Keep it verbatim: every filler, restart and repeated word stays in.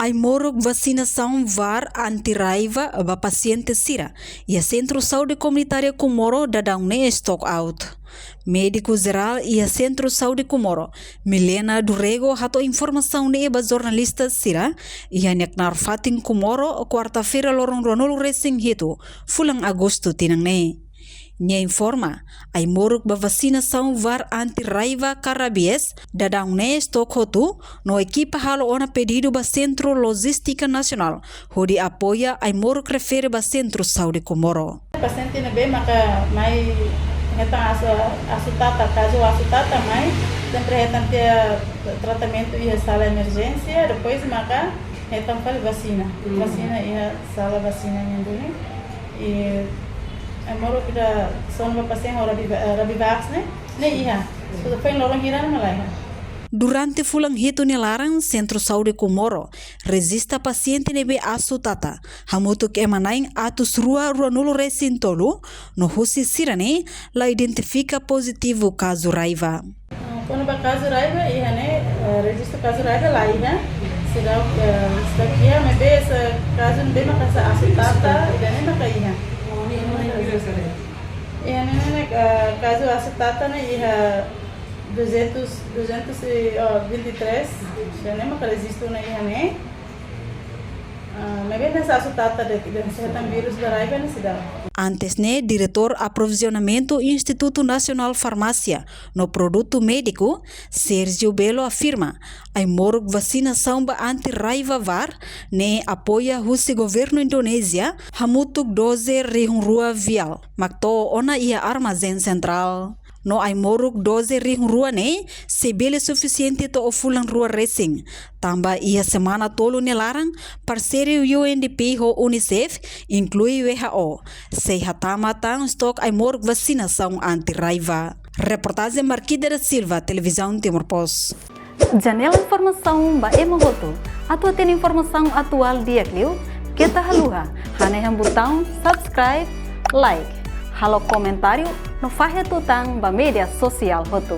Ai-moruk vasinasaun VAR anti-raiva ba pasiente sira iha Sentru Saúde Komunitária Comoro daudaun ne'e stock out. Médiku jerál iha Sentru Saúde Comoro, Milena do Rego, hato'o informasaun ne'e ba jornalista sira iha nia knaar fatin Comoro, kuarta-feira loron ruanulu resin hitu fulan Agostu tinan ne'e. Nia informa, ai-moruk ba vasinasaun VAR anti-raiva ka rabies daudaun ne'e stock hotu, no ekipa halo ona pedidu ba Sentru Lojístika Nasionál hodi apoia ai-moruk refere ba Sentru Saúde Comoro. Pasiente ne'ebé maka mai hetan asu, asu tata, kazu asu tata mai, sempre hetan tiha tratamentu iha sala emerjénsia, depois maka hetan fali vasina. Hmm. Vasina iha sala vasina nian duni. I ai-moruk ida sona ba pasiente ho rabi-, eh, rabivax ne'e, ne'e iha. Só foin loron hira ne'e mak la iha. Durante fulan hitu nia laran, Sentru Saúde Comoro rejista pasiente ne'ebé asu tata, hamutuk ema na'in atus rua ruanulu resin tolu, no husi sira-ne'e la identifika pozitivu kazu raiva. Ah, kona-ba kazu raiva, iha ne'e, eh, rejistu kazu raiva la iha. Seidauk, eh, seidauk iha, maibé kazu ne'ebé maka asu tata, ida-ne'e maka iha. Iha ne'e, ne'e, eh, kazu asu tata ne'e iha duzentos, duzentos e, oh, vinte e três. Ida-ne'e maka rejistu ona iha ne'e. Ah, maibé hanesan asu tata de'it, de'it hanesan vírus da raiva ne'e seidauk. Antes ne'e, Diretór Aprovizionamentu Institutu Nasionál Farmásia no Produtu Médiku, Sérgio Belo afirma, ai-moruk vasinasaun ba anti-raiva VAR ne'e apoia husi governu Indonézia, hamutuk doze rihun rua vial, mak to'o ona iha armazén sentrál. No ai-moruk doze rihun rua ne'e sei bele sufisiente to'o fulan rua resin. Tanba iha semana tolu nia laran, parseiru U N D P ho UNICEF, inklui W H O, sei hatama tan stok ai-moruk vasinasaun anti-raiva. Reportajen Marquita da Silva, Televizaun Timor Post. Janela informasaun ba ema hotu. Atu hatene informasaun atuál di'ak liu, keta haluha hanehan butaun subscribe, like, halo komentáriu no fahe tutan ba média sosiál hotu.